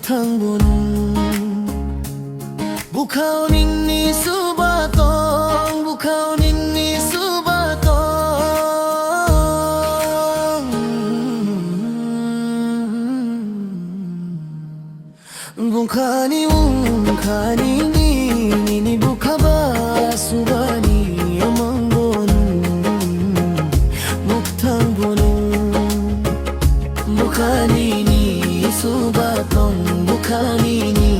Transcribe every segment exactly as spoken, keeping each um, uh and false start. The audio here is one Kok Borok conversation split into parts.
Thang bo nwng. Bukhao nini suba tong, bukhao nini suba tong. Bungkhani wngkhani ni, nini bukha ba subani amang bo nwng, mukthang bo nwng. Bukha nini suba tong, bukha nini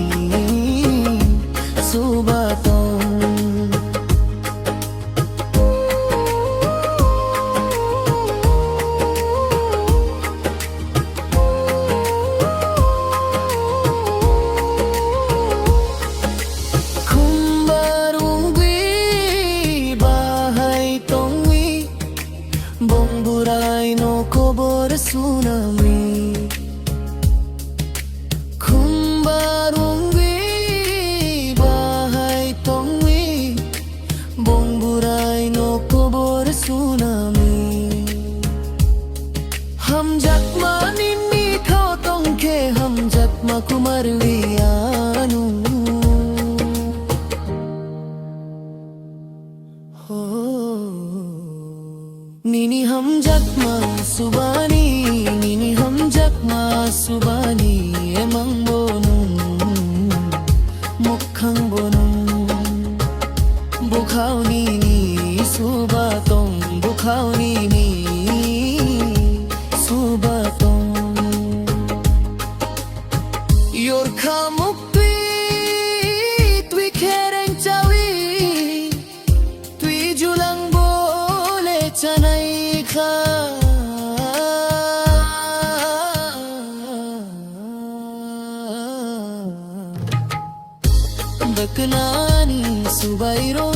suba tong. Khumbar wngwi bahai tongwi, bong bwraino kobor sunami. Khumbar wngwi bahai tongwi, bong bwraino kobor sunami. Hamjakma nini tho tongkhe, hamjakma kumarwi ano. Ho. Nini hamjakma subani, nini hamjakma subani, emang bo nwng, mukhang bo nwng. Bukhao nini suba tong, bukhao nini suba tong. Yorkha muktwi twi khereng chawi, twi julang bole chanai kha. Daknani subai ro